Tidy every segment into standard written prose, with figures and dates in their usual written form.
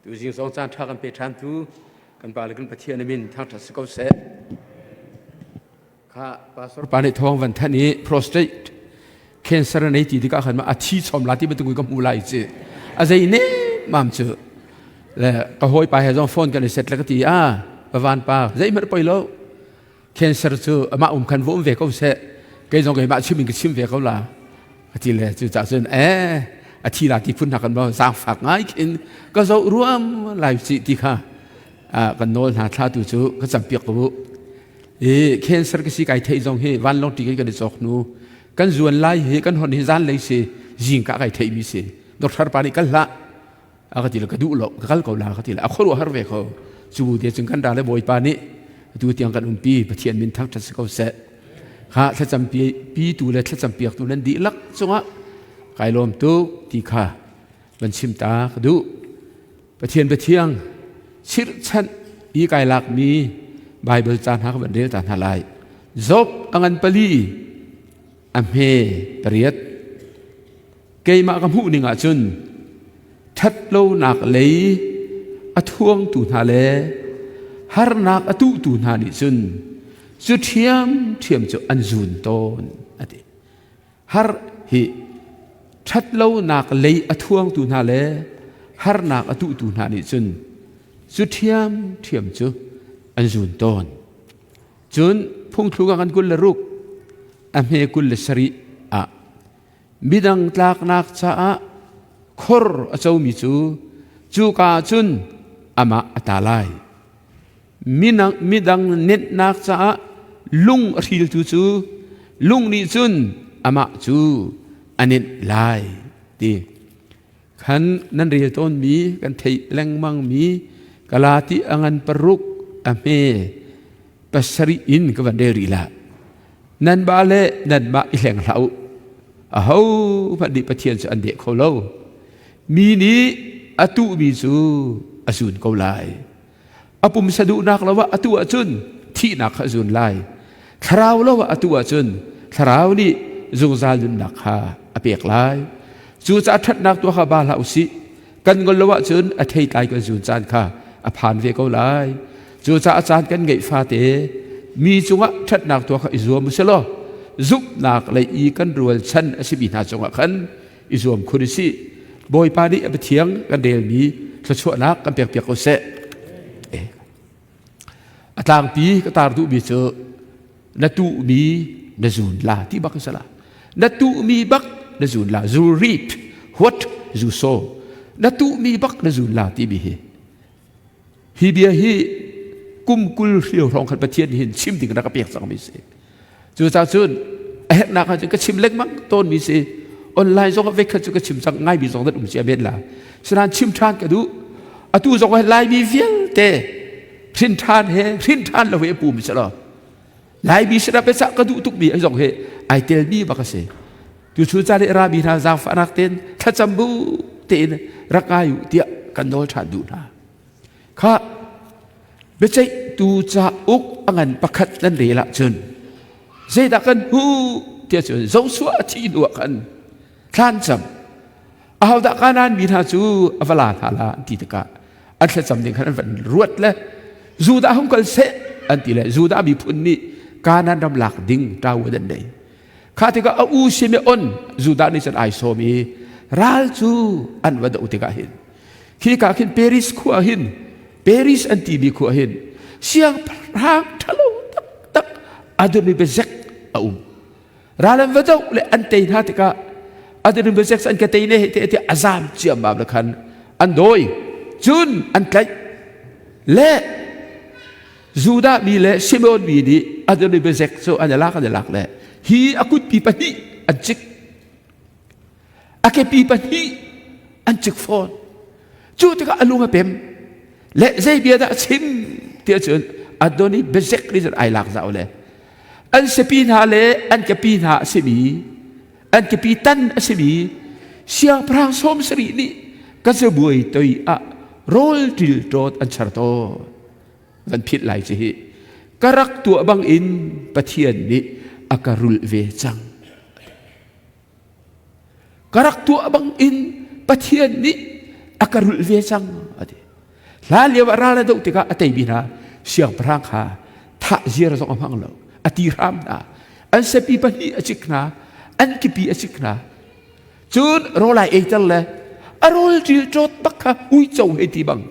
Tuzing zong caan ṭha kan pe ṭhan tu kan pa le kan Pathian min thangṭhat si ko seh. Kha pastor pa nih thawng van thanh i prostate cancer nei ti tikah khan ma a thi chom la ti bantuk ka hmu lai ci. A zei ne mam cu le ka hawi pa he zong phone kan i set le ka ti a pavan pa zei hmanh poi lo cancer cu amah um khan va um ve ko seh kei zong keimah chim in ka chim ve ko la a ti le cu cah cun eh a thi la ti phun hna kan mo zaangfak ngai khin ka zoh ruam lai ci ti kha kan nawl hna thla tu cu ka campiak ko i cancer ka si kai thei zong hi vanlawng ti kan i cawk nu kan zuan lai hi kan hon hi zan lei si zing ka kai thei mi si doctor pa nih kal hlah a ka ti le ka duh lo ka kal ko la ka ti le a khuaruah har ve ko cu bu te cun kan ra le bawipa nih tu tiang kan umpi pathian min thangṭhat si ko seh kha thlacam pi tu le thlacam piak tu nan dihlak cungah kai lawm tuk ti kha van chim ta ka duh pathian pathiang chirhchanh i kai lak mi Bible ca hna ka van rel ta hna lai Job angan pali a hme pariat Keimah ka hmuh ning ahcun ṭhatlonak lei a thuangtu hna le harnak a tuhtu hna nih cun cu ṭhiamṭhiam cu an zun tawn a ti. Har hi ṭhatlonak lei a thuangtu hna le harnak a tuhtu hna nih cun cu ṭhiamṭhiam cu an zun tawn. Cun phungthluk ah kan 26 a hme 27 ah Midang tlaknak caah khor a comi cu cuka ah cun amah a tla lai. Midang nenhnak caah lung a hriltu cu lung nih cun amah cu a nenh lai ti. Khan nan rel tawnmi kan theih lengmangmi Galati a ngan paruk a hme pasarih in ka van rel rih la. Nan ba le nanmah i hleng hlah u. Aho hmanh nih Pathian cu an deh kho lo. Mi nih a tuhmi cu a zun ko lai. A pumsa duhnak lo ah a tuh ahcun thihnak kha a zun lai. Thlarau lo ah a tuh ahcun thlarau nih zungzal nunnak kha a pek lai. Cucaah ṭhatnak tuah kha ba hlah u sih. Kan ngol lo ahcun a theitlai kan zun caan kha a phan ve ko lai. Cucaah caan kan ngeih fate mi cungah ṭhatnak tuah kha i zuam u sih law zumhnak lei i kan rualchan a simi hna cungah khan i zuam khun u sih. Bawipa nih a Pathiang kan relmi thluachuahnak kan pekpiak ko seh. A tlangpi ka tar duhmi cu na tuhmi na zun la ti bak in sala. Na tuhmi bak na zun la. You reap what you sow. Na tuhmi bak na zun la timi hi. Hi bia hi kum 20 hrio hrawng khan Pathian hin chim ding rak ka pek cangmi si. Cucaah cun a herhnak ah cun ka chim lengmang tawnmi si. Online zong ah veikhat cu ka chim cang ngaimi zong nan um cia men la. Sinain chim ṭhan ka duh. Atu zong ah Laimi vialte hrin ṭhan he hrin ṭhan lo he pum si lo. Laimi sinah biacah ka duh tukmi ai zong hi ai telmi bak a si. Tu chu ca nih rami hna zaangfahnak tein thlacam bu tein rak ngai u tiah kan nawl ṭhan duh hna. Kha biaceihtu cauk a ngan pakhat nan rel ahcun zeidah kan hmuh tiah cun Joshua a thih hnu ah khan thlancam ahodah Kanaan mi hna cu a va la hna la an ti tikah an thlacam ding khan an van ruat le Judah hung kal seh an ti le Judah miphun nih Kanaan ram lak ding ṭawan an nei. Kha tikah a u Simeon Judah nih cun ai sawm i ral cu an va doh tikah hin khi ka khin Paris khua hin Paris an timi khua hin siangpahrang ṭhalo taktak Adoni Bezek a um. Ral an va doh le an tei hna tikah Adoni Bezek an ka tei ne te te a zam ciammam le khan an dawi cun an tlaih le Judah mi le Simeon mi nih Adonibezek cu an i lak an i lak le hi a kutpi pahnih an cik a kepi pahnih an cik fawn cu tikah a lung a pem le zei bia dah a chim tiah cun Adonibezek nih cun ai lak zau le an siapi hna le an kepi hna a simi an kepi tan a simi siangpahrang sawm sarih nih ka cabuai toi ah rawl ṭilṭawt an char tawn van philh lai ci hi ka rak tuah bang in Pathian nih a ka rulh ve cang ka rak tuah bang in Pathian nih a ka rulh ve cang ati. Hlan lio ah ral a doh tikah a teimi hna siangpahrang kha thah ziar zong a hmang lo. A ti hram hna. An siapi pahnih a cik hna. An kipi a cik hna. Cun rawl ai eiter le a rawl ṭil ṭawt bak kha uico hei ti bang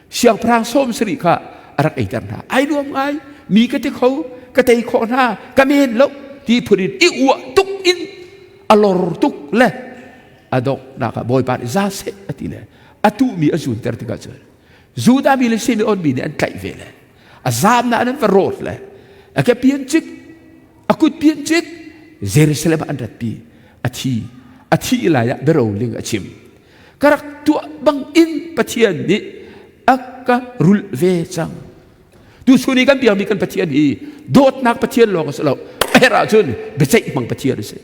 siangpahrang sawm sarih kha a rak eiter hna. Ai nuam ngai. Mi ka ti kho, ka tei khawh hna, ka men lo ti phun in i uah tuk in a lor tuk le a donghnak ah Bawipa nih za seh a ti le a tuhmi a zunter tikah cun Judah mi le Simeon mi nih an tlaih ve le a zamnak an va rawt le a ke pian cik a kut pian cik Jerusalem ah an ratpi. A thi a thih lai ah biaroling a chim. Ka rak tuah bang in Pathian nih a ka rulh ve cang. Tu chun i kan biakmi kan Pathian hi dawtnak Pathian lawng a si lo, a herh ahcun biaceih hmang Pathian a si.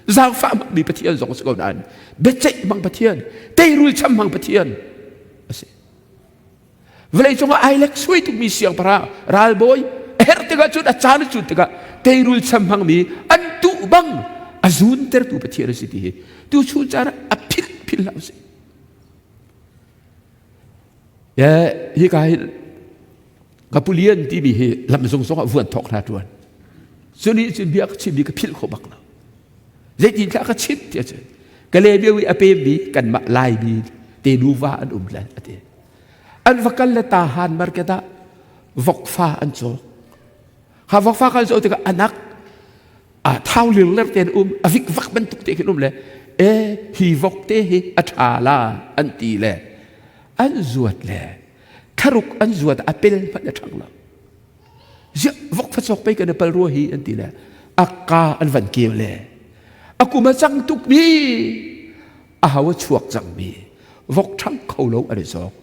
Zaangfah hmangmi Pathian zong a si ko nain biaceih hmang Pathian, teirul cham hmang Pathian a si. Vawlei cungah ai lek suai tukmi siangpahrang ralbawi a herh tikah cun a caan a cut tikah teirul cham hmangmi an tuh bang a zuntertu Pathian a si ti hi tu chun caan ah a philh philh hlah usih. Hi ka hi ka pulian timi hi lamzung zong ah vuan thawk hna tuan. Cu nih cun bia ka chimmi ka philh kho bak lo. Zeitin thlah ka chim ti cun ka le bio i a pemmi kanmah Laimi te nuva an um le a ti. An va kal le ta han market ah vokfa an cawk. Ha vokfa kan cawk tikah anak a thau lir te an um a vik vak bantuk te khin um le e hi vok te hi a ṭha la an ti le an zuat le tharuk an zuat a pel hmanh a ṭhang lo. Ziah vok fa cawk pei kan i pal rua hi an ti le a ka an van keu le a kum a cang tuk mi a hau a chuak cang mi vok ṭhang kho lo an i cawk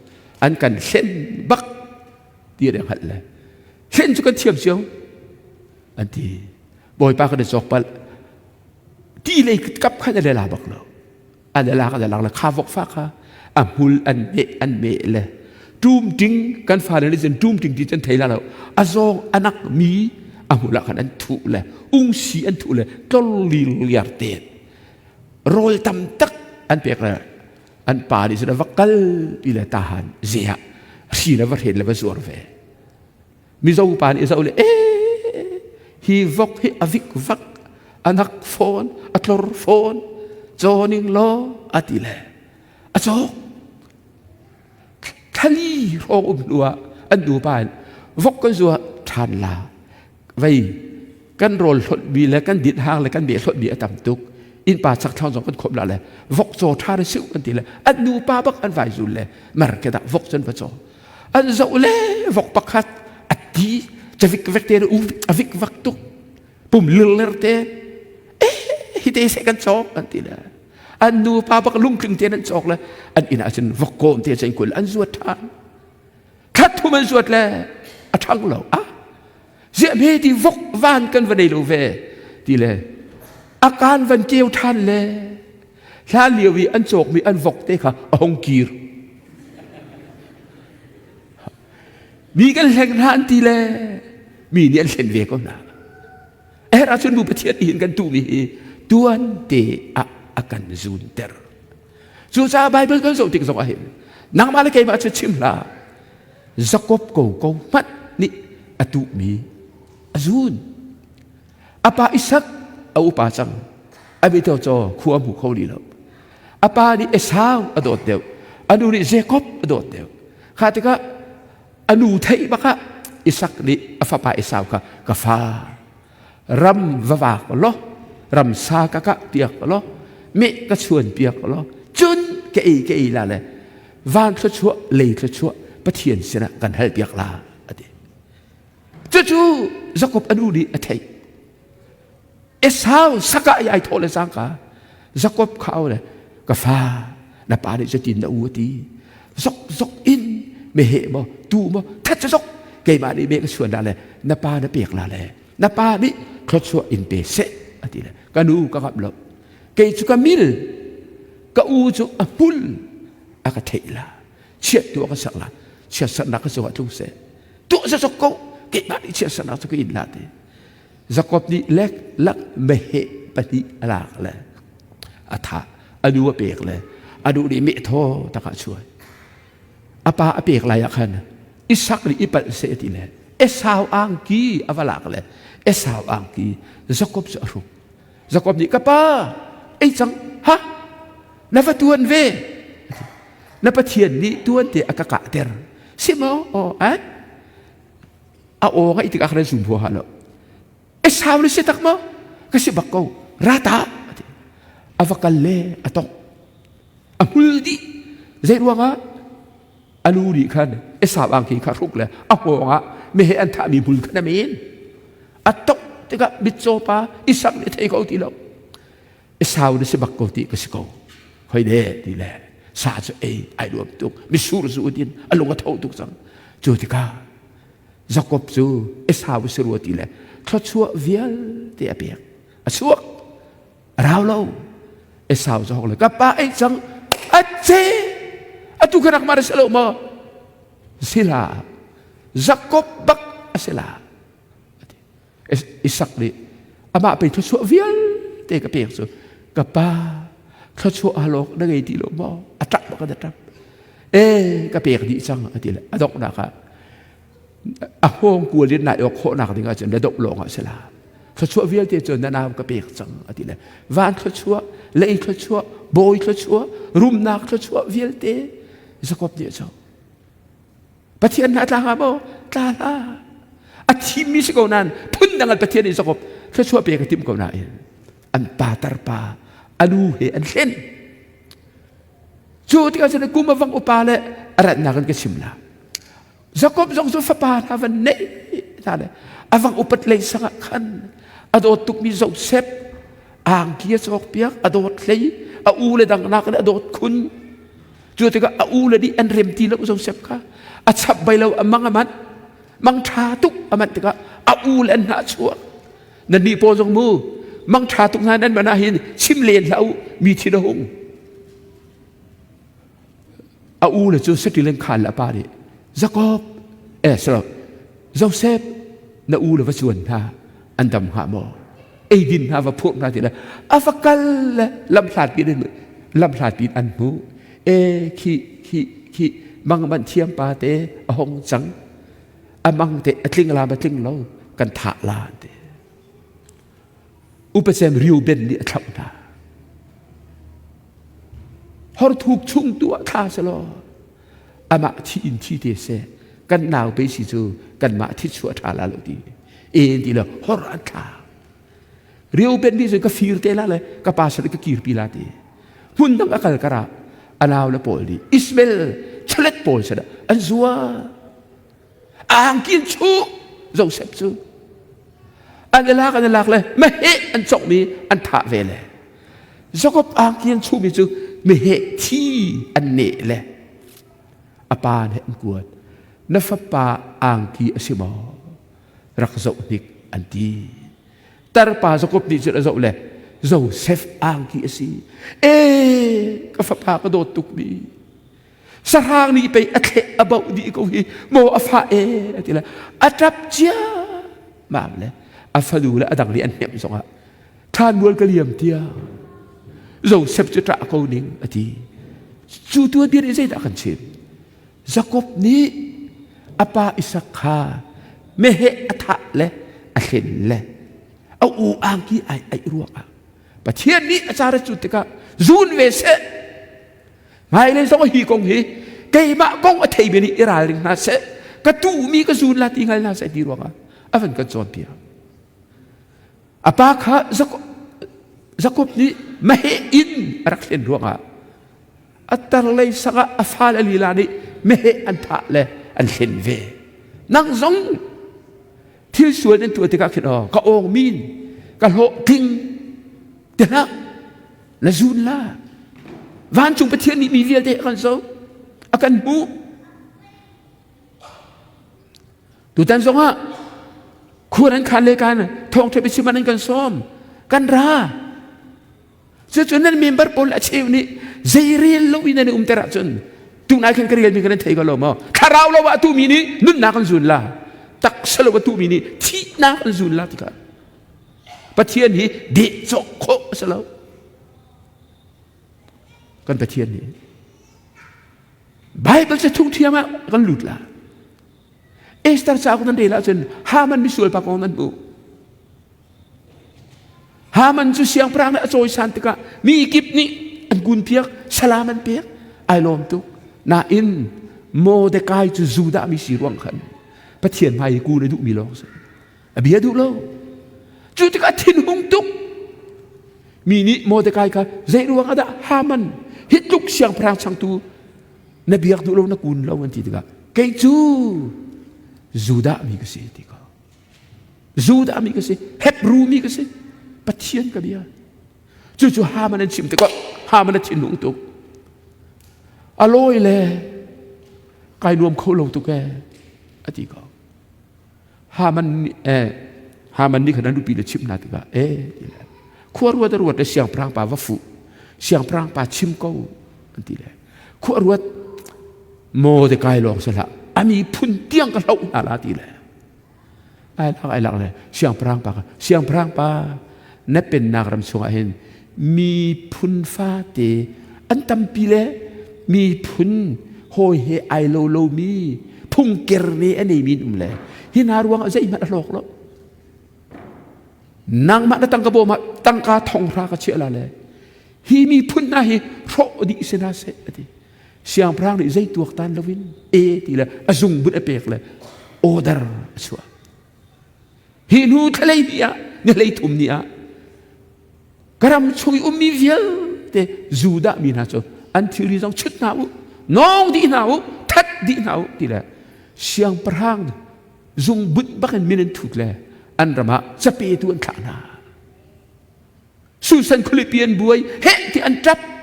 an kan hlen bak ti an i hngalh le hlen cu kan thiam cio an ti. Bawipa kan i cawk palh ti lei kap khan a le la bak lo. An lak an lak le kha vok fa kha a hmul an meh an meh le tum ting kan fale nih cun tum ting ti cun thei la lo. A zawng anak mi a hmul ah khan an thuh le ungsi an thuh le tlol liar te rawl tam tak an pek le an pa nih cun a va kal pi le tahan zia hri le va hren le va zuar ve. Mizo pa nih zoh le e hi vok hi a vik vak a nak fawn a tlor fawn cawning law a ti le a cawk. Thlali hrawng um hnu ah an nu pa in vok kan zua ṭhan la vei kan rawl hlonh mi le kan dit hang le kan be hlonh mi a tam tuk innpa chak thlang zong kan khom la le vok caw ṭha na siu kan ti le an nu pa bak an vai zul le market ah vok cun va caw an zoh le vok pakhat a ti cavik vek te um a vik vak tuk pum lirler te eh hi te se kan cawk an ti le an nu pa bak lungtling te an cawk le an inn ah cun vok kawm te cun kul an zuat ṭhan thlat thum an zuat le a ṭhang lo ah ziah me ti vok van kan va nei lo ve ti le a kaan van keu ṭhan le hlan lio i an cawkmi an vok te kha a hong kir. Mi kan hleng hna an ti le mi nih an hlen ve ko hna. A herh ahcun nu Pathian nih hin kan tuhmi hi tuan te ah a kan zunter. Cucaah Bible kan zoh tik zong ah hin nangmah le keimah cu chim hlah. Jakob ko ko hmanh nih a tuhmi a zun. A pa Isak a upa cang. A bito caw khua hmu kho li lo. A pa nih Esau a dawt deuh. A nu nih Jacob a dawt deuh. Kha tikah a nu theih bak ah Isak nih a fapa Esau kha ka fa ram va vak law ram sa ka kah piak law meh ka chuan piak law cun ka ei ka ei la le van thluachuah lei thluachuah Pathian sinah kan hal piak la a ti. Cucu Jakob a nu nih a theih. Esau saka i ai thawh le cangka Jakob kha au le ka fa na pa nih cutin na u a ti. Zok zok in meheh maw tu maw that cu zok keimah nih meh ka chuan la le na pa na pek la le na pa nih thluachuah in pe seh a ti le ka nu ka ngamh lo kei cu ka mil ka u cu a hmul a ka theih la chiat tu a ka sak la chiat saknak ka cungah tlung seh tuah zok ko keimah nih chiat saknak cu ka in la ti. Jakob nih lek lak meheh pahnih a lak le a thah a nu a pek le a nu nih meh thaw tak ah chuan. A pa a pek lai ah khan Isak nih i palh seh ti le Esau angki a va lak le Esau angki Jakob cu a hruk. Jakob nih ka pa ei cang ha na va tuan ve na Pathian nih tuan te a ka kahter si maw aw eh a aw ngaih tikah khan zum huaha lo Esau na si tak maw ka si bak ko ra ta a va kal le a tong a hmul dih zei ruangah a nu nih khan Esau angki kha hruk le a hngawng ah meheh an thahmi hmul khan a men a tok tikah mitcaw pa Isak nih a thei ko ti lo Esau na si bak ko ti ka si ko hoi de ti le sa cu ei ai nuam tuk misur zu din a lung a tho tuk cang cu tikah Jakob cu Esau si rua ti le thluachuah vialte a pek a chuak a rau lo Esau cu hok le ka pa ei cang a ce atu ka rak mar si lo maw sila Jakob bak a si la Isak nih amah pei thluachuah vialte ka pek cu ka pa thluachuah halawk na ngei ti lo maw a ṭap bak a ṭap e ka pek dih cang a ti le a donghnak ah a hngawng kual in nai awk khawhnak ding ahcun na doh lawng ah si la thluachuah vialte cu na nau ka pek cang a ti le van thluachuah lei thluachuah bawi thluachuah rumnak thluachuah vialte Jakob nih a co Pathian hna tla hnga maw tla hlah a thimmi si ko nain phundang an Pathian nih Jakob thluachuah pek a timh ko nain an pa tarpa a nu he an hlen cu tikah cun kum a vang upa le a ratnak in ka chim la Jakob zong cu fapa hna van neih hna le a vang upat lei sangah khan a dawt tukmi Joseph angki a cawk piak a dawt hlei a u le dang nak le a dawt khun cu tikah a u le nih an rem ti lo Joseph kha a chap bai lo a mang a manh mang ṭha tuk a manh tikah a u le an hnah chuak nan nih pawl zong mu mang ṭha tuk hna nan man ah hin chim len hlah u mi thin a hung a u le cu saṭil in khaan le a pa nih Jakob eh sorry Joseph na u le va cuan hna an dam hnga maw eidin hna va phurh hna ti le a va kal le lamhlat pi in lamhlat pi an hmu e khi khi khi mang man thiam pa te a hong cang a mang te a tling la ma tling lo kan thah la te Upasem Reuben nih a thlauh hna. Horthuk chung tu ah thla selaw amah thi in thi te seh kan nau pe si cu kanmah thi chuah ṭha la lo ti en ti le hor an thla Reuben nih cun ka fir te la le ka pa sal ka kirpi la ti hmun dang a kal karah a nau le pawl nih Ismael chalet pawl sinah an zua angkin chuh Joseph cu an i lak an i lak le meheh an cawkmi an thah ve le Jakob angki an chuhmi cu meheh thi an neh le a pa nih an kuat na fapa angki a si maw rak zoh hnik an ti tarpa Jakob nih cun a zoh le Joseph angki a si e ka fapa ka dawt tukmi Sahrang nih pei a thleh a boh dih ko hi maw a fah e a ti le a ṭap cia mam le a fanu le a dang nih an hnemh zongah ṭhanmual ka liam tiah Joseph cu ṭah ko ning a ti cu tuanbia nih zeidah kan chim Jakob nih a pa Isak kha meheh a thah le a hlen le a u angki ai aih ruangah Pathian nih a cara cu tikah zun ve seh Hmailei zong hi kong hi keimah kong a theimi nih i ralring hna seh ka tuhmi ka zun la ti hngal hna seh ti ruangah a van kan cawnpiak. A pa kha Jakob nih meheh in a rak hlen ruangah a tarlei sangah a fale lila nih meheh an thah le an hlen ve. Nang zong thil sual nan tuah tikah khin aw ka awng min ka hlawhtling ti hlah na zun la vancung pathian nih mi vialte a kan zo a kan hmuh tutan zongah khua nan khan le kan thawngṭha biachim an kan sawm kan ra cucu nan member pawl a cheu nih zei rel lo in nan i umter ahcun tunai khan ka relmi kan thei ko lo maw thlarau lo ah tumi nih nunnak an zun la taksa lo a tumi nih thihnak an zun la tikah Pathian hi dehcawh khawh a si lo. Kan Pathian nih. Bible ca chung thiam ah kan lut la. Esther cauk nan rel ahcun Haman misual pa kong nan hmuh. Haman cu siangpahrang nih a cawisan tikah mi kip nih an kun piak, salam an pek, ai lawm tuk. Nain Mordecai cu Judah mi si ruang khan Pathian hmai i kun a duhmi lawng si. A bia duh lo. Cu tikah thinhung tuk. Mi nih Mordecai kha zei ruang ah dah Haman hi tluk siangpahrang changtu na biak duh lo na kun lo an ti tikah kei cu Judah mi ka si ti ko. Judah mi ka si, Hebrew mi ka si, Pathian ka bia. Cucu Haman an chim tikah Haman a thinhung tuk. A lawi le kai nuam kho lo tuk ee a ti ko. Haman nih eh Haman nih khan an nupi le chimh hna tikah eh ti le khua ruat a ruat le siangpahrang pa va fuh siangpahrang pa chim ko an ti le khua ruat Mordecai lawng si hlah a miphun tiang ka hloh hna la ti le ai lak ai lak le siangpahrang pa kha siangpahrang pa na pennak ram chungah hin miphun fate an tampi le miphun hawi he ai lo lomi phungker ne a neimi an um le hi hna ruangah zeihmanh a hlawk lo nangmah na tangka bawm ah tangka thong hra ka chiah la le hi miphun hna hi hrawh dih si hna seh a ti Siangpahrang nih zei tuaktan loin e ti le a zungbut a pek le order a chuah. Hi hnu thlalei ni ah ni hlei thum ni ah ka ram chung i ummi vialte Judah mi hna cu an thilri zong chut hna u, nawng dih hna u, that dih hna u ti le siangpahrang zungbut bakin min an thut le an ram ah capetu an thlah hna. Susan khualipi an buai, heh ti an ṭap.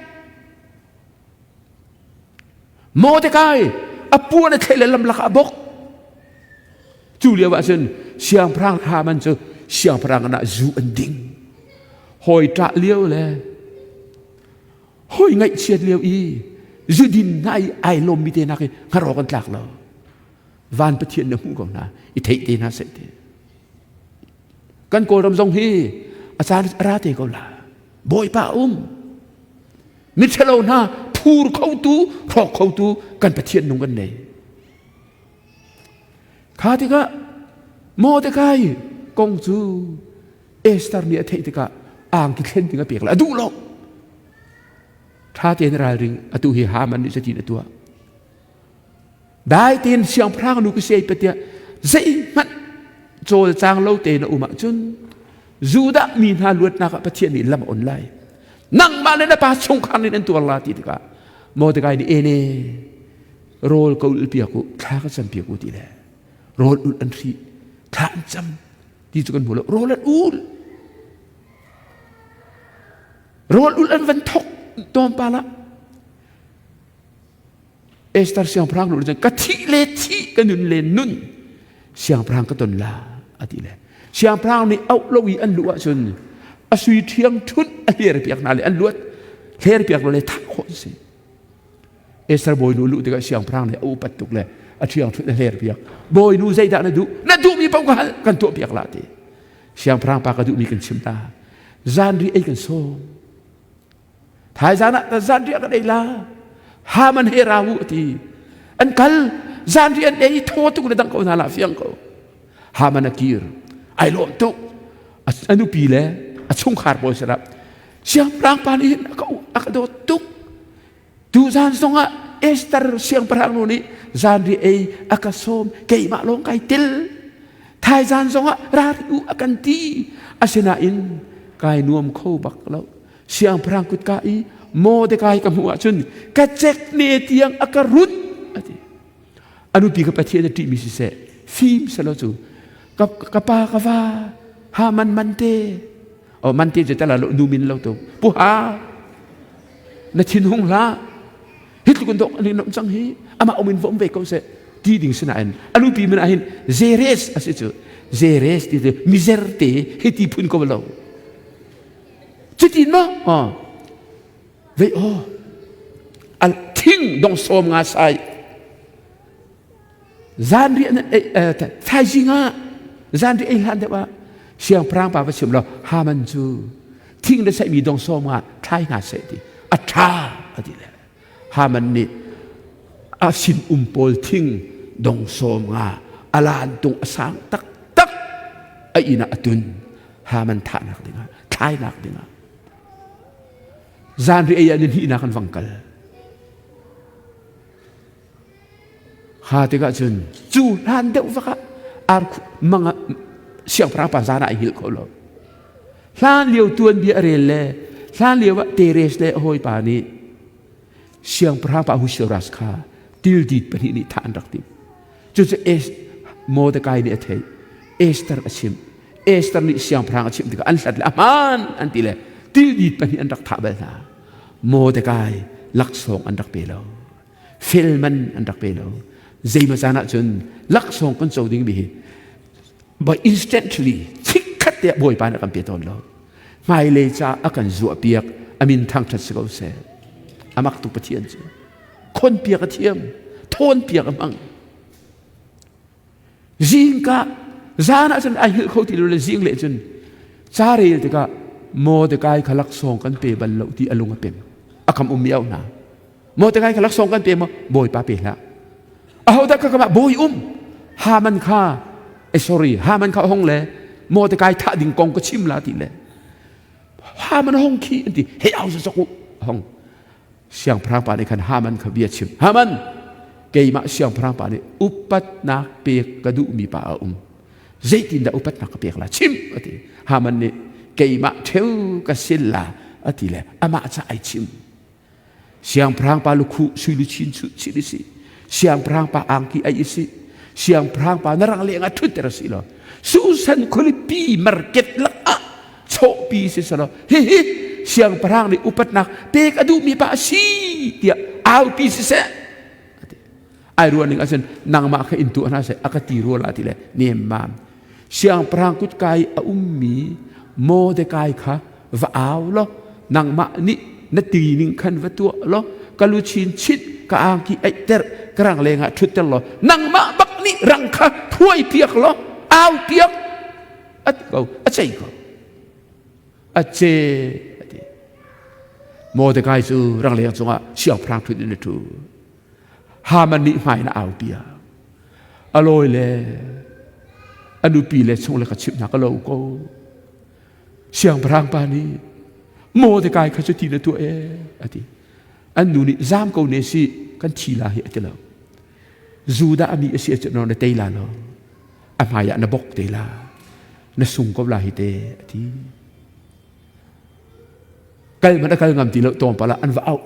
Mordecai a puan a thleh le lamlak ah bok. Cu lio ah cun siangpahrang Haman cu siangpahrang ah zu an ding. Hawi ṭah lio le hawi ngaihchiat lio i zudin hna i ai lawmmi te nak i hngarawk an tlak lo. Van Pathian na hmuh ko hna i theih te hna seh ti. Kan Kawlram zong hi a caan a ra te ko la. Bawipa um. Miṭhalo hna phur khotu, hrawk khotu kan Pathian nung kan nei. Kha tikah Mordecai kong cu Esther nih a theih tikah angki thlen ding a pek le a duh lo. Ṭha tein ralring atu hi Haman nih cutin a tuah. Dai tein siangpahrang nu ka si tiah zeihmanh cawlcang lo tein a um ahcun Judah mi hna luatnak ah Pathian nih lam a on lai. Nangmah le na pa chungkhar nih nan tuar la ti tikah Mordecai nih ene rawl ka ulh piak u thla ka cam piak u ti le rawl ulh an hrih thla an cam ti cu kan hmu lo rawl an ul rawl ulh an van thok tlawmpal ah Esther siangpahrang nu cun ka thih le thih ka nun le nun siangpahrang ka ton la a ti le siangpahrang nih auh lo i an luh ahcun a sui ṭhiang ṭhunh a hler piak hna le an luat hler piak lo le thah khawh an si Esther bawinu luh tikah siangpahrang nih a upat tuk le a ṭhiang ṭhunh a hler piak bawinu zeidah na duh na duhmi paoh ka hal kan tuah piak la ti siangpahrang pa ka duhmi kan chim ta zanri ei kan sawm Thaizan ah zanriah kan ei la. Haman he ra u ti. An kal zanriah an ei thaw tuk le dang ko hna la fiang ko. Haman a kir. Ai lawm tuk. A nupi le a chungkhar pawl sinah siangpahrang pa nih hin a ka dawt tuk. Tuzan zongah Esther siangpahrang nu nih zanriah ei a ka sawm keimah lawng kai tel. Thaizan zongah ra rih u a kan ti. Asinain kai nuam kho bak lo. Siangpahrang kutka i Mordecai ka hmuh ahcun ka cek ne tiang a ka rut a ti. A nupi ka Pathian a ṭihmi siseh fim selaw cu ka, ka pa ka va ha man man te oh man te cu tala lo nu min lo tu pu ha na thin hung hlah hi tluk in dok an in cang hi amah um in va um ve ko seh ti ding sinain a nupi min ah hin Zeres a si cu Zeres ti cu mizer te hi ti phun ko lo Cutin maw? Vei aw. Al thing dong sawm nga sai. Zanriah nan ei thaizing ah zanriah ei hlan deuh ah siangpahrang pa va chim law Haman cu thing le saihmi dong sawm nga thlai hna seh ti a ṭha a ti le Haman nih A sin um pawl thing dong sawm nga a lan tung a sang taktak a inn ah a tun. Haman thahnak dingah, thlainak dingah. Zanri ei ah ni hnihnak an vang kal. Ha tikah cun cu hlan deuh vak ah ar mang ah siangpahrang pa zan ah ai hngilh kho lo. Hlan lio tuanbia a rel le hlan lio ah Teres le a hawipa nih siangpahrang pa Ahasuerus kha tildit pahnih nih thah an rak timh. Cucu Mordecai nih a theih. Esther a chimh. Esther nih siangpahrang a chimh tikah an hlat le a hmaan an ti le tildit pahnih an rak thah bal hna. Mordecai laksawng an rak pe lo. Fel man an rak pe lo. Zeimaw caan ahcun laksawng kan co dingmi hi by instantly chikkhat te Bawipa nih a kan pe tawn lo. Hmailei ca a kan zuahpiak a min thangṭhat si ko seh. A mak tuk Pathian cu. Khonpiak a thiam, thawnpiak a hmang. Zingka zan ah cun ai hngilh kho ti lo le zing le cun ca rel tikah Mordecai kha laksawng kan pe bal lo ti a lung a pem. A kam um mi au hna. Mordecai kha laksawng kan pe maw? Bawipa pe hlah. Ahodah ka kamah bawi um? Haman kha eh sorry Haman kha hong le Mordecai thah ding kong ka chim la ti le Haman hong khi an ti hei au sa u hong siangpahrang pa nih khan Haman kha bia chim Haman keimah siangpahrang pa nih upatnak pek ka duhmi pa a um zeitindah upatnak ka pek la chim a ti Haman nih keimah ṭheu ka sil la a ti le amah ca ai chim Siangpahrang pa lukhuh sui luchin chuh chih i si. Siangpahrang pa angki ai i si. Siangpahrang pa na rang leng ah ṭhutter a si lo. Susan khualipi market lak ah chawhpi si selaw hihi siangpahrang nih upatnak pek a duhmi pa a si tiah aupi siseh. Ai ruah ning ahcun nangmah kha in tuah hna seh a ka ti rua la ti le nemmam. Siangpahrang kutka i a ummi Mordecai kha va au law nangmah nih na ti ning khan va tuah law ka luchin chit ka angki aihter ka rang lengah ṭhutter law nangmah bak nih rang kha phuai piak law au piak a ti ko a cei ko a ce a ti Mordecai cu rangleng cungah siangpahrang ṭhut in a ṭhu Haman nih hmai in a au piak a lawi le a nupi le chung le ka chimh hna ka lo ko siangpahrang pa nih Mordecai kha cuti na tuah ee a ti an nu nih zaam ko ne si kan thi la hi a ti lo Judah mi a si ahcun na tei la lo a hmai ah na bok te la na sung ko la hi te a ti kal hmanh a kal ngam ti lo tlawmpal ah an va auh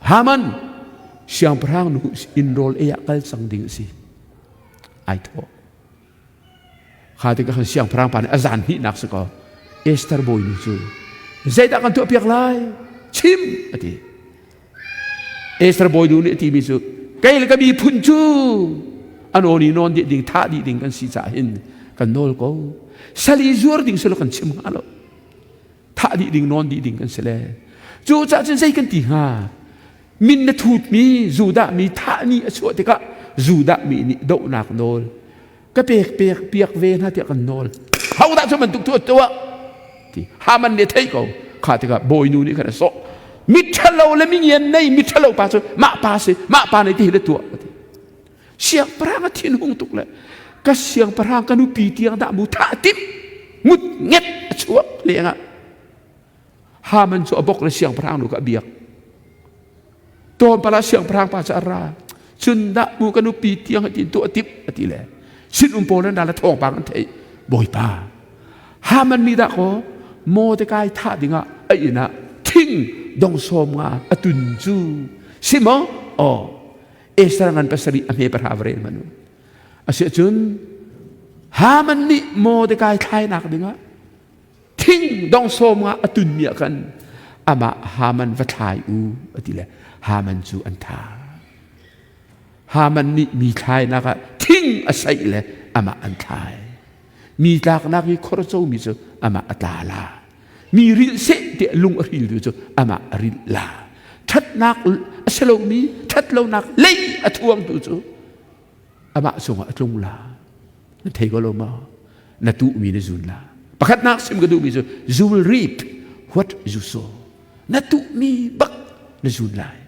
Haman siangpahrang nu inn rawl ei ah kal cang ding a si ai thawh kha tikah khan siangpahrang pa nih a zan hnihnak si kaw Esther bawinu cu zeidah kan tuahpiak lai chim a ti Esther bawinu nih a timi cu kei le ka miphun cu an aw nih nawn dih ding thah dih ding kan si caah hin kan nawl ko sal i zuar ding silo kan chim hnga lo thah dih ding nawn dih ding kan si le cu caah cun zei kan ti hnga min na thutmi Judah mi thah ni a chuah tikah Judah mi nih dohnak nawl ka pek pek piak ve hna tiah kan nawl hodah cu bantuk tu tuah ti Haman nih thei ko kha tikah bawinu nih khan a sawh mi ṭhalo le mi ngian nei mi ṭhalo pa cu mah pa si mah pa nih ti hi le tuah ti siangpahrang a thinhung tuk le ka siangpahrang ka nupi tiang dah mu thah tim ngut nget a chuak lengah Haman cu a bok le siangpahrang nu kha a biak tlawmpal ah siangpahrang pa cu a ra cun dah mu ka nupi tiang hi tin tuah tip a ti le sinum pawl an ra le thawngpang an theih bawipa Haman mi dah kaw Mordecai thah dingah a inn ah thing dong sawm nga a tun cu si maw aw Esther ngan pasarih a hme pahra va rel hmanh u. Asiahcun Haman nih Mordecai thlainak dingah thing dong sawm nga a tunmi ah khan amah Haman va thlai u a ti le Haman cu an tha. Haman nih mi thlainak ah thing a saih le amah an thlai. Mi tlaknak i khor comi cu amah a tla la. Mi rilh seh tiah lung a hriltu cu amah a rilh la. Ṭhatnak a si lomi ṭhatlonak lei a thuangtu cu amah cungah a tlung la. Na thei ko lo maw? Na tuhmi na zun la. Pakhatnak sim ka duhmi cu you will reap what you sow. Na tuhmi bak na zun lai.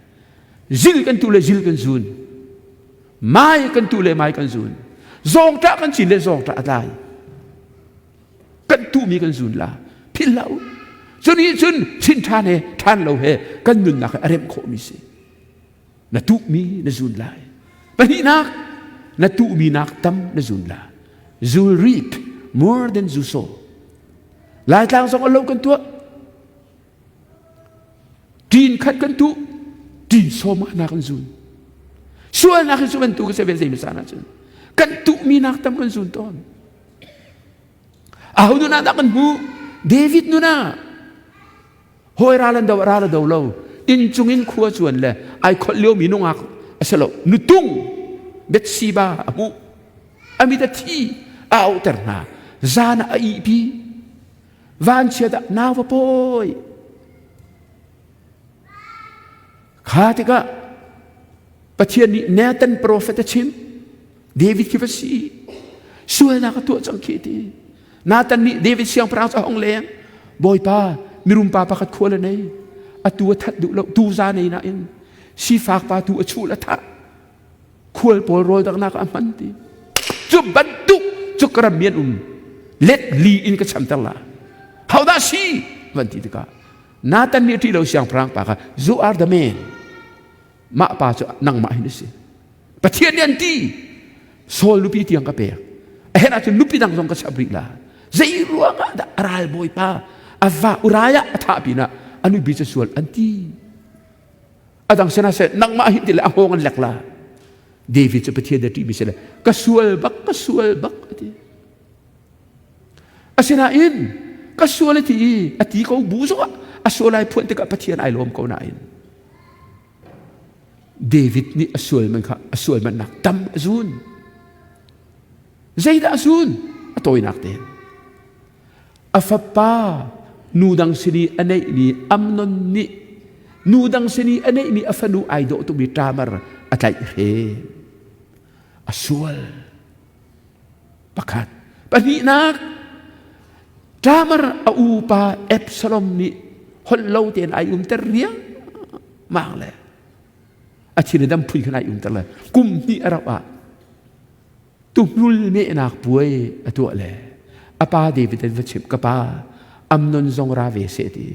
Zil kan tuh le zil kan zun. Mai kan tu le mai kan zun. Zawngṭah kan cin le zawngṭah a tlai. Kan tuhmi kan zun la. Philh hlah u. Cu nih cun chin ṭhan he ṭhan lo he kan nunnak he a remh khawhmi si. Na tuhmi na zun lai. Pahnihnak, na tuhmi nak tam na zun la. You'll reap more than you sow. Laitlang zong a lo kan tuah. Ṭin khat kan tuh, ṭin sawmah nak kan zun. Sualnak hi cu kan tu ka se ve zei caan ahcun kan tuhmi nak tam kan zun tawn. Aho nun ah dah kan hmuh? David nun ah hawi ral an do ral a do lo. Inn cung in khua cuan le ai kholh liomi nungak a si lo. Nutung Bethsheba a hmuh. A mit a thi a auhter hna. Zan ah a ihpi. Vanchiat ah nau va pawi. Kha tikah Pathian nih Nathan profet a chim. David khi va si. Sualnak a tuah cang khi ti. Nathan nih David siangpahrang cu a hong leng. Bawipa, mirum pa pakhat khua le nei. Atu a that duh lo, tu za nei nain sifak pa tu a chul a thah. Khual pawl rawl daknak a hman ti. Cu bantuk cu ka ram mi an um. Let li in ka chamter la. How dah si? Van ti tikah Nathan nih ṭih lo siangpahrang pa kha you are the man. Mah pa cu nangmah hin a si. Pathian nih an ti. Saul nupi tiang ka pek. A herh ahcun nupi dang zong ka chap rih la. Zei ruangah dah a ral bawipa a va Uriah a thah pinah a nupi cu sual an ti. A dang sana seh nangmah hin ti le a hngawng an lek la. David cu Pathian a ṭihmi si le ka sual bak ka sual bak a ti. Asinain ka sual a ti i a ti ko bu zongah a sual ai phuan tikah Pathian ai lawm ko nain David nih a sual man kha a sual mannak tam a zun. Zeidah a zun? A tawinak tein. A fapa nu dang sin i a neihmi Amnon nih nu dang sin i a neihmi a fanu ai dawh tukmi Tamar a tlaih hren. A sual. Pakhat. Pahnihnak, Tamar a upa Absalom nih holh lo tein ai umter riangmang le a thin a dam phui khan ai umter le kum hnih a rauh ah tuhnul mehnak puai a tuah le a pa David an va chimh ka pa Amnon zong ra ve seh ti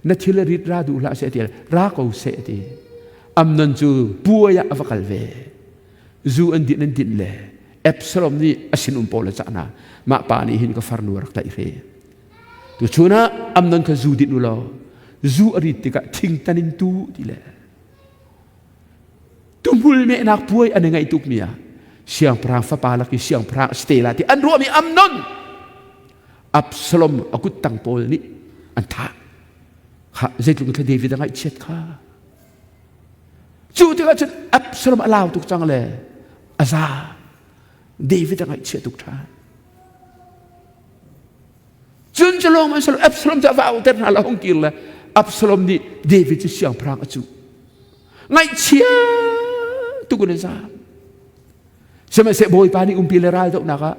na thil a rit ra duh hlah seh ti ra ko seh ti Amnon cu puai ah a va kal ve zu an din an din le Absalom nih a sinum pawl a cah hna mah pa nih hin ka farnu a rak tlaih hre tuchun ah Amnon kha zu din u law zu a rit tikah thingtan in tu ti le tuhmul mehnak puai an i ngaih tuk mi ah siangpahrang fapa lak i siangpahrang a si te la ti an ruahmi Amnon Absalom a kuttang pawl nih an thah kha zeitluk in David a ngaihchiat kha Cu tikah cun Absalom a lau tuk cang le a za. David a ngaihchia tuk ṭhan. Cun cu lawng an salo Absalom cu a va auter hna la hung kir le Absalom nih David cu siangpahrang a cuh. Ngaihchia tuk in a zaam. Sihmanhsehlaw Bawipa nih umpi le raldohnak ah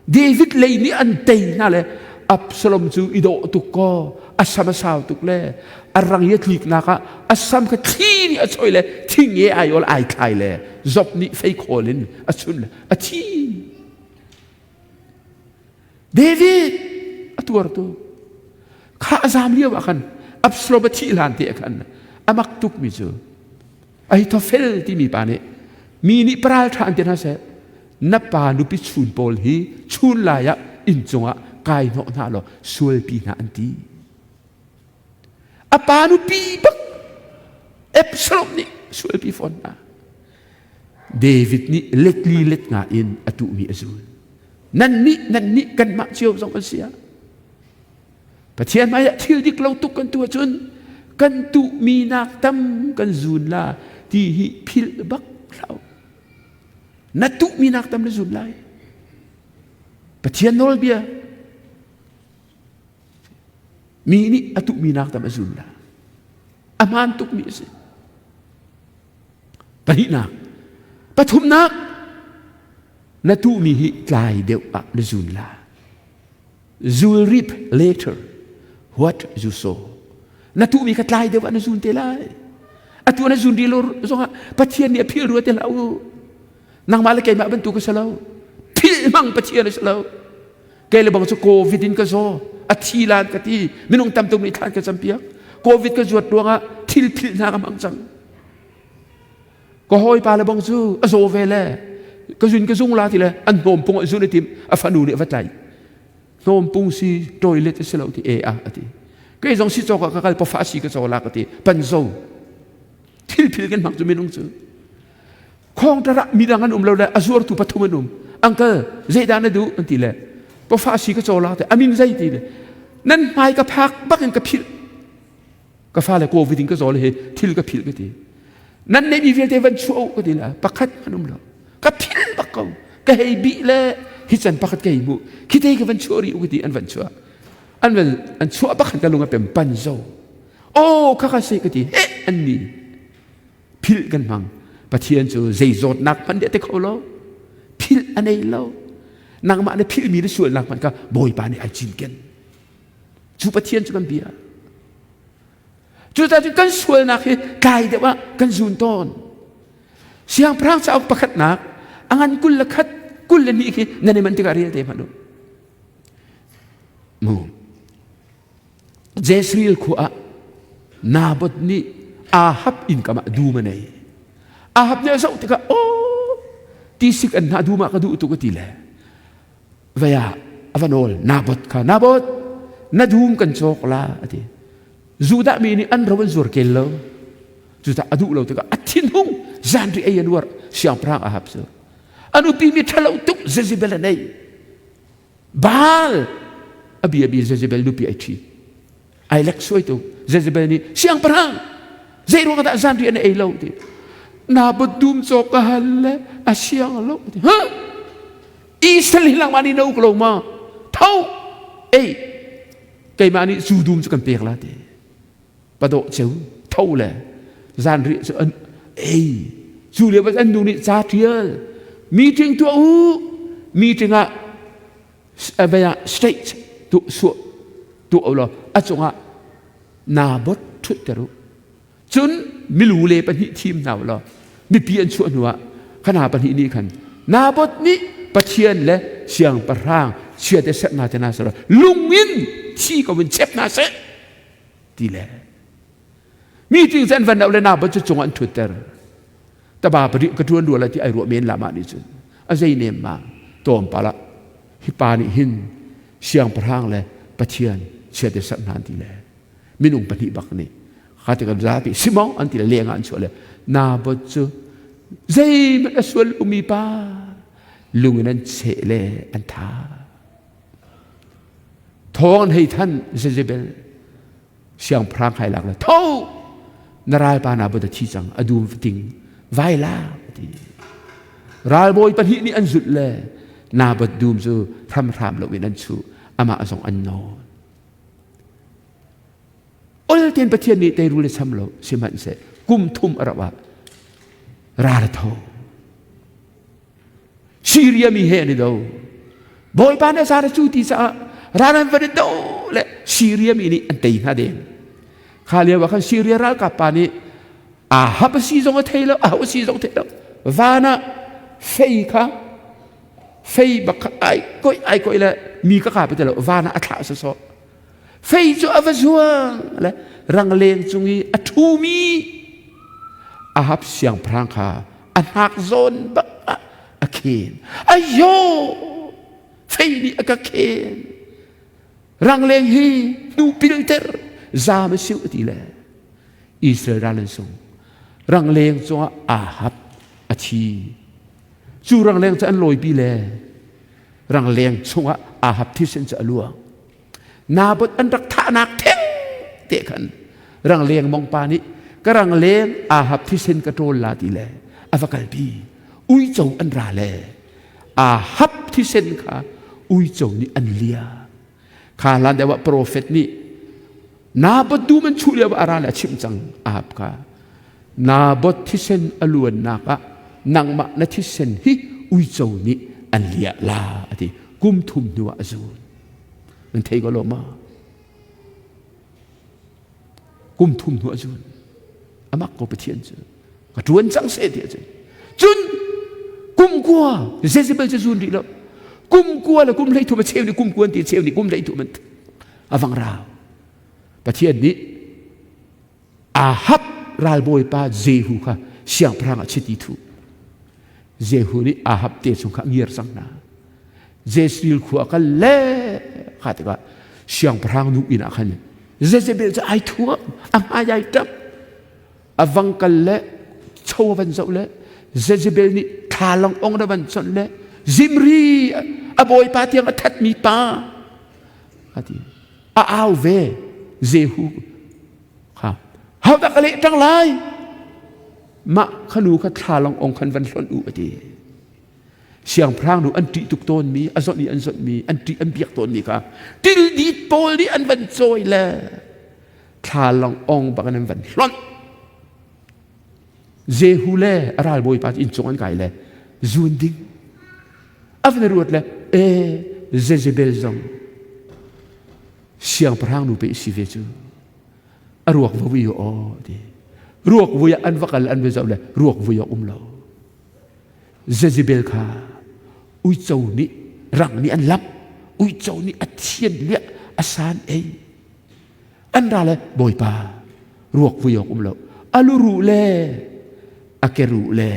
David lei nih an tei hna le Absalom cu i dawh tuk kaw a sam a sau tuk le a rang i a tliknak ah a sam kha thli nih a choi le thing e ai ol ai thlai le Job nih feikhawl in a chun le a thi. David a tuar tuk. Kha a zam lio ah khan Absalom a thih hlan te ah khan a mak tukmi cu Ahithophel timi pa nih mi nih paral ṭha an ti hna seh na pa nupi chun pawl hi chun lai ah inn cungah kai hnawh hna law sualpi hna an ti. A pa nupi bak Absalom nih sualpi fawn hna. David nih letli let nga in a tuhmi a zul. Nan nih nan nih kanmah cio zong an si ah Pathian hmaiah thil dik lo tuk kan tuah cun kan tuhmi nak tam kan zun la ti hi philh bak hlah Na tuhmi nak tam na zun lai. Pathian nawlbia mi nih a tuhmi nak tam a zun la. A hmaan tukmi a si. Pahnihnak, pathumnak, na tuhmi hi tlai deuh ah na zun la. You'll reap later what you sow. Na tuhmi kha tlai deuh ah na zun te lai. Atu na zun rih lo zongah Pathian nih a phil rua te hlah u. Nangmah le keimah bantuk ka si lo. Philh hmang Pathian a si lo. Kei le bang cu COVID in ka zaw. A thi lan ka ti. Minung tam tuk nih thlan ka campiak. COVID ka zuat ruangah thil philh hna ka hmang cang. Ka hawipa le bang cu a zaw ve le ka zun ka zung la ti le an hnawm pung a zun a tim a fanu nih a va tlaih. Hnawm pung si toilet a si lo ti e a a ti. Kei zong si cawk ah ka kal pafa si ka caw la ka ti. Pan zo. Thil phil kan hmang cu minung cu. Khawngtar ah midang an um lo le a zuartu pathum an um. Uncle, zeidah na duh? An ti le pafa si ka caw la te amin zei ti le nan hmai ka phak bak in ka philh. Ka fale COVID in ka zaw le he thil ka philh ka ti. Nan neihmi vialte van chuah u ka ti le pakhat an um lo. Ka philh bak ko. Ka hei bih le hi can pakhat ka hei hmuh. Khi te ka van chuah rih u ka ti an van chuah. An van an chuah bak ka lung a pem pan zo. Oh kha kha se ka ti he an ni. Philh kan hmang. Pathian cu zei zawtnak hmanh deh te kho lo. Philh a nei lo. Nangmah na philhmi na sualnak hmanh kha Bawipa nih ai cinken. Cu Pathian cu kan bia. Cucaah cun kan sualnak hi tlai deuh ah kan zun tawn. Siangpahrang cauk pakhatnak a ngan 21 22 khi nan i manh tikah rel te hmanh u. Mu. Jezreel khua ah Naboth nih Ahab inn kam ah dum a nei. Ahab nih a zoh tikah aw tisik an hna dum ah ka duh tuk a ti le vei ah a va nawl Naboth kha Naboth na dum kan cawk la a ti. Judah mi nih an ro an zuar kel lo. Cucaah a duh lo tikah a thinhung zanri ei an uar siangpahrang Ahab cu. A nupi mi ṭhalo tuk Jezebel a nei. Baal a bia bi Jezebel nupi ai ṭhi. Ai lek suai tu Jezebel nih siangpahrang zei ruang dah zanri an ei lo ti. Naboth dum cawk ka hal le a siang lo ti. Ha! Israel hi langmah nih na uk lo ma? Tho! Ei! Keimah nih zu dum cu kan pek la ti. Padawh ceu tho le zanriah cu an ei cu lio an nu nih ca ṭial meeting tuah u meeting ah ah state tuah suah tuah u law a cungah Naboth ṭhutter u cun milu le pahnih thim hna u law mipi an chuah hnuah khana pahnih nih khan Naboth nih Pathian le siangpahrang chia te serh hna te hna seh lung in thi ko in chep hna seh ti le meeting cu an van le na cu cung an thutter taba pari ka tuan rua la ti ai ruah men la ma nih cun a zei nem ma tom pala hi pa nih hin siangpahrang le pathian chiat sat hna ti le minung pahnih bak nih kha ti kan zapi simong an ti le leng ah an chuah le na bot cu zeihmanh a sual umi pa lung in an cheh le an tha Thawng an hei than Jezebel siangpahrang khai lak le tho na ralpa na bot a thi cang a dum ting vai la ti ralbawi pahnih nih an zulh le Naboth dum cu hramhram lo in an chuh amah zong an nawn ol ten Pathian nih teirul a cham lo sihmanhseh kum thum a rauh ah ral a tho Syria mi he an i do. Bawipa nih a cu ti caah ral an van i do le Syria mi nih an tei hna deng. Kha lio ah khan Syria ralkap pa nih Ahab a si zong a thei lo, aho a si zong thei lo. Van ah fei kha fei bak kha ai koi ai koi le mi ka kap ti lo van ah a thlah sawsawh. Fei cu a va zuang le rangleng cung i a ṭhumi Ahab siangpahrang kha a hnak zawn bak ah a khen. Ayo! Fei nih a ka khen. Rangleng hi hnu pilter zaam a siu a ti le Israel ral an sung. Rangleng cungah Ahab a thi. Cu rangleng cu an lawipi le rangleng chungah Ahab thisen cu a luang. Naboth an rak thahnak theng te khan rangleng mongpa nih ka rangleng Ahab thisen ka ṭawl la ti le a va kalpi uico an ra le Ahab thisen kha uico nih an lia kha hlan deuh ah profet nih Naboth dum an chuh lio ah a ra le a chimh cang Ahab kha Naboth thisen a luannak ah nangmah na thisen hi uico nih an liah la a ti kum thum hnu ah a zun Nan thei ko lo ma? Kum thum hnu ah cun amak ko Pathian cu ka ṭuan cang seh ti cun. Cun Kum kua Jezebel cu zun rih lo. Kum kua le kum 13 a cheu nih kum kua an ti cheu nih kum 13 an a vang rau. Pathian nih Ahab ralbawipa Jehu kha siangpahrang ah chiti thuh. Jehu nih Ahab te chung kha ngiar cang hna. Jezreel khua kal le kha tikah siangpahrang nu inn ah khan Jezebel cu ai thuam, a hmai ai ṭap, a vang kal le cho a van zoh le Jezebel nih thlalang ong na van chonh le Zimri a bawipa tiang a thatmi pa a ti. A au ve Jehu kha hodah ka leh ṭang lai mah khanu kha thlalang ong khan van hlonh u a ti. Siangpahrang nu an ṭih tuk tawnmi a zawnh i an zawnhmi an ṭih an biak tawnmi kha tildit pawl nih an van cawi le thlalang ong bak in an van hlonh. Jehu le a ralbawipa cu inncung an kai le zun ding a van ruat le e Jezebel zong siangpahrang nu pe si ve cu a ruak va vui aw ti ruak vui ah an va kal an va zoh le ruak vui ah um lo Jezebel kha uico nih rang nih an lamh uico nih a thian liah a san ei an ra le bawipa ruak vui awk um lo a luruh le a keruh le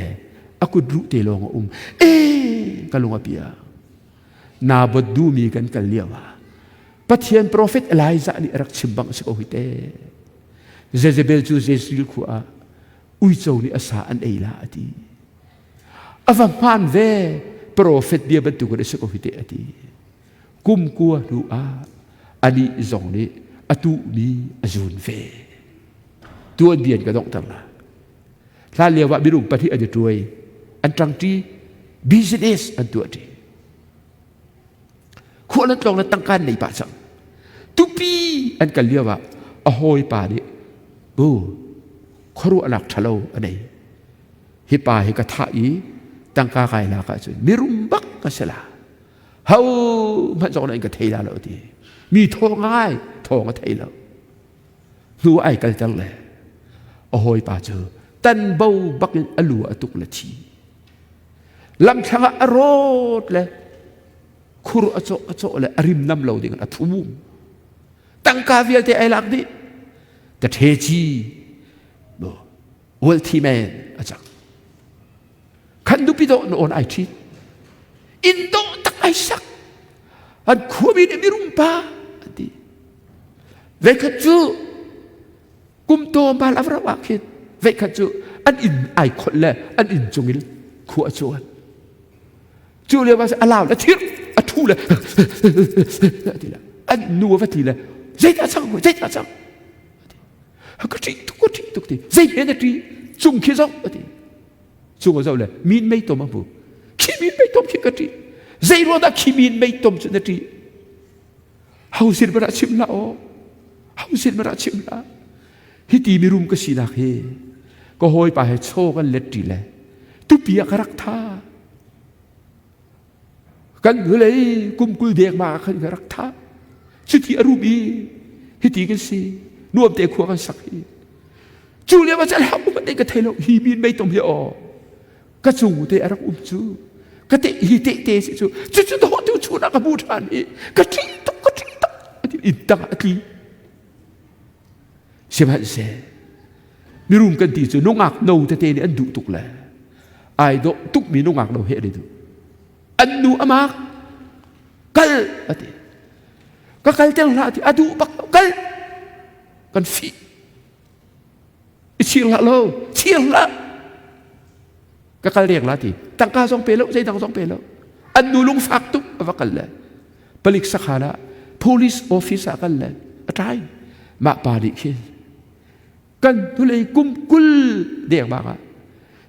a kut ruh te lawng a um e ka lung a pia Naboth duhmi kan kal lio ah Pathian profet Elijah nih a rak chim bang a si ko hi te Jezebel cu Jezreel khua ah uico nih a sa an ei la a ti a va hmaan ve profet bia bantuk in a si ko hi te a ti kum kua hnu ah anih zong nih a tuhmi a zun ve tuanbia in ka donghter la hlan lio ah minung pahnih an i ṭuai an ṭangṭi business an tuahṭi khual an tlawng le tangka an nei pah cang tupi an kal lio ah a hawipa nih bu khuaruahnak ṭhalo a nei hi pa hi ka thah i tangka kai lak ahcun mirum bak ka si la ho hmanh zong in ka thei la lo ti mi thawng ngai thawng a thei lo hnu ai kalter le a hawipa cu tanbo bak in a lu a tuk le thi lamthlang ah a rawt le khur a cawh a cawh le a rim nam lo ding a thum tangka vialte ai lak dih ka the chi wealthy man a cang khan nupi dawh na on ai ṭhit inn dawh tak ai sak an khuami nih mirum pa an ti veikhat cu kum tlawmpal a va ah khin veikhat cu an inn ai kholh le an inn cung in khua a cuan cu lio ah a lau le thir a ṭhu le ti le an nu a va ti le zeidah cang zeidah cang ka ṭih tuk ka ṭih tuk ti zei he na ṭih cung khi zoh a ti cung a zoh le min mei tom a hmu khi min mei tom khi ka ṭih zei ruang dah khi min mei tom cu na ṭih ho sin bara chim hlah aw ho sin bara chim hlah hi ti mirum ka sinak hi ka hawipa he chaw kan let ṭi le tupi ah ka rak tha Kan hnulei kum 20 dek ma khan ka rak thah. Cuti a rum i hiti kan si. Nuam te khua kan sak hi. Cu lio ah cun hau hmanh ka thei lo. Hi min mei tom hi aw. Ka cung te a rak um cu. Ka te hi te te si cu. Cu cu to tu chu na ka bu than i ka ṭi tuk ka ṭi tuk. Ati in tang a tli. Sihmanhseh mirum kan ti cu nungak no tete nih an duh tuk le ai dawh tukmi nungak no he an i duh. An nu amak kal a ti. Ka kal ter hlah ti a duh bak kal kan fih. I chir hlah lo, chir hlah. Ka kal deng la ti. Tangka zong pe lo, zeidang zong pe lo. An nu lungfak tuk a va kal le. Palik sakhan ah police office ah kal le a ṭai. Mah pa nih khin kan hnulei kum 20 dengmang ah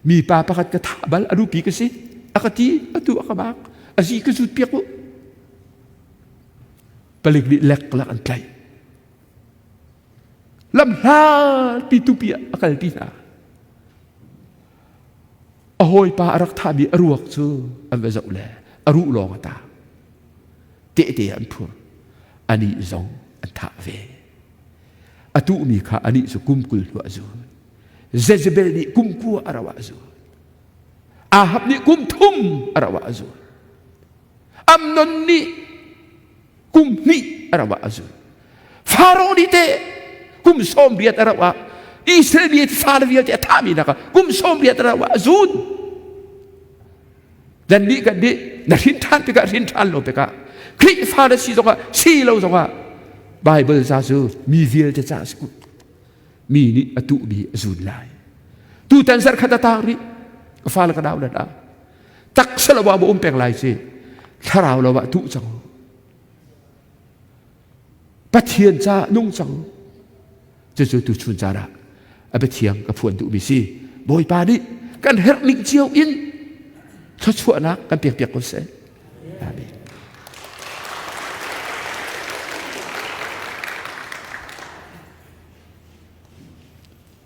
mipa pakhat ka thah bal a nupi ka si a ka ti atu a ka bak a zi ka zut piak u palik nih lek lak an tlaih lam hlatpi tupi ah a kalpi hna A hawipa a rak thahmi a ruak cu an va zoh le a ruh lawng a tang. Tehte an phur. Anih zong an thah ve. A tuhmi kha anih cu kum 20 hnu a zun. Jezebel nih kum kua a rauh ah a zun. Ahab nih kum thum a rauh ah a zun. Amnon nih kum hnih a rauh ah a zun. Faro nih teh kum 80 a rauh ah Israel mi fale vialte a thahmi hna kha kum 80 a rauh ah a zun. Nan nih kan nih na hrin ṭhan tikah hrin ṭhan lo tikah Khrihfa na si zongah si lo zongah Bible ca cu mi vialte ca a si kun. Mi nih a tuhmi a zun lai. Tutan zarh khat a tang rih. Ka fale ka nau le hna. Taksa lo ah um peng lai si. Thlarau lo ah tuh cang. Pathian ca nung cang. Cucu tuchun caan ah a biathiang ka phuan duhmi si. Bawipa nih kan herh ning cio in thluachuahnak kan pek piak ko seh.